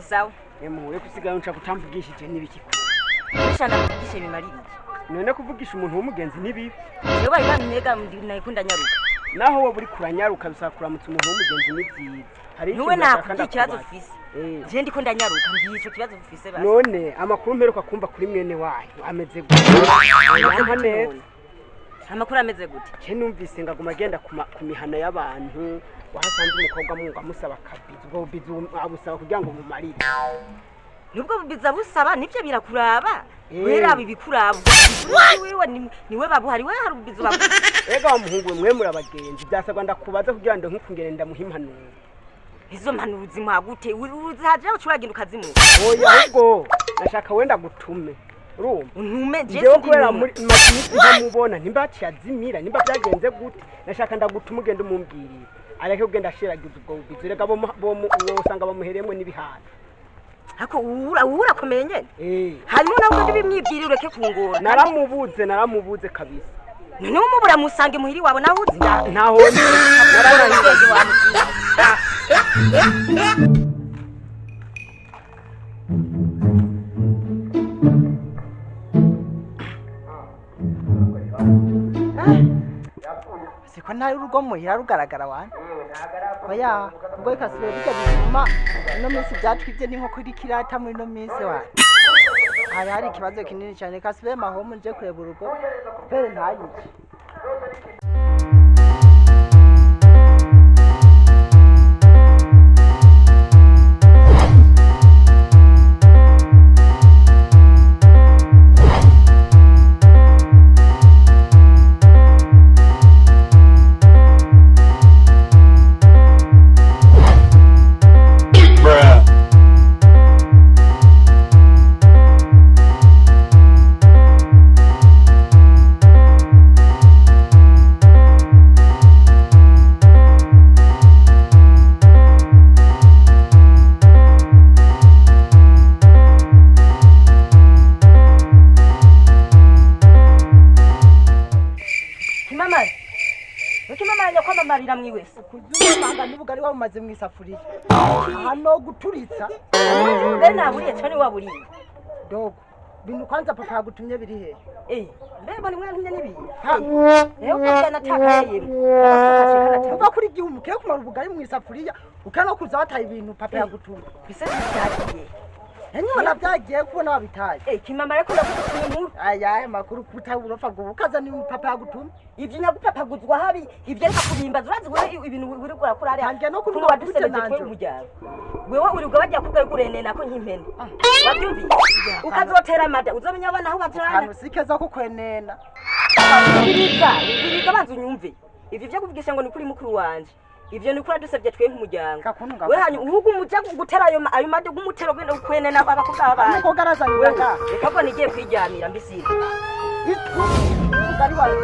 Sawa. Emuwe kusigaye nca kutamvugishije nibiki. Shana kuvugisha bimarira iki? None kuvugisha umuntu w'umugenzi nibi. Yo bari bamyega ndinayikunda nyaruka. Naho wowe uri kuranyaruka bisakuramutsa umuntu w'umugenzi ni byiza. Hari ikintu nashaka ikibazo ufise. Je ndiko ndanyaruka ngiye ico kibazo ufise basi. None amakuru mperuka kumva kuri mwene wanyu ameze gute? Neza. Amakuru ameze gute? Je numvise ngaguma agenda ku mihana y'abantu wahasanze umukobwa mungu amusaba kabizu ubwo bizu abusaba kugira ngo mumarire. Nubwo biza busaba nivyo birakuraba. Wera bibikuraba. Wewe niwe babuhari we hari ubizu babu. Ega wa muhungu mwe murabagenzi byasabwa ndakubaza kugira ngo nkukungere ndamuhimpanura. Izo mpanuro zimuha gute? Uzaje ucuragenda ukazimuha. Oya ahubwo nashaka wenda gutume. Urumva? Untume je sindi kubera muri makinisi ntamubona nimba cyazimira nimba byagenze gute nashaka ndagutuma ugenda umumbwirira. Areke ugenda ashiragiza ubwo bubizu rega bo usanga bamuheremwe n'ibihano. Hako ura komeye nyene. Hanyuma nawe ugende bimwibwirira ureke kungora. Naramubuze kabisa. None umubura musange muhiri wabo naho uzi. Ntaho naramubuze. Siko nta urugo muhira rugaragara wana. Oya, ubwo ikasibe bijya bituma ino minsi byatwibye n'inkoko iri kirata muri ino minsi wana. Hari ikibazo kinini cyane kasibe mahomu nje kureba urugo pere ntayice. Marira mwiwese kuzumanga n'ubugari wabumaze mu isafuriya hano guturitsa mbe naburiye cyane waburiye dogo bintu kwanza papa yagutumye biri he mbe mbona mwantumye nibi uko natakaye kuva kuri gihe ukeye kumara ubugari mu isafuriya ukana kuza wataye ibintu papa yagutumye bise byagiye enyewe nabyagiye kubona wabitaye kimamara ko nakutumye inkuru ayaye makuru kutaburofa ngo ukaza ni papa yagutumye ivyo nyagupapaguzwa habi ivyo ariko kubimbaza urazi wewe ibintu uri kurakora ari hange no kuno wadusebeje twe umuryango wewe uri bajya kugaye kurenena ko nkimpene wabyumviye ukazotera amada uzomenya abana aho bajana kantu sikeza ko kwenena biriza banzu unyumve ivyo byo kuvugisha ngo ni kuri mukuru wanje ivyo ni kuri dusebye twe nk'umuryango we hanyu uhugu muja gutera ayo made gumutero gwenda kwenena abakobwa babana nuko garazanyuraga reka ko nigiye kwijyamira mbisire ubugari wawe.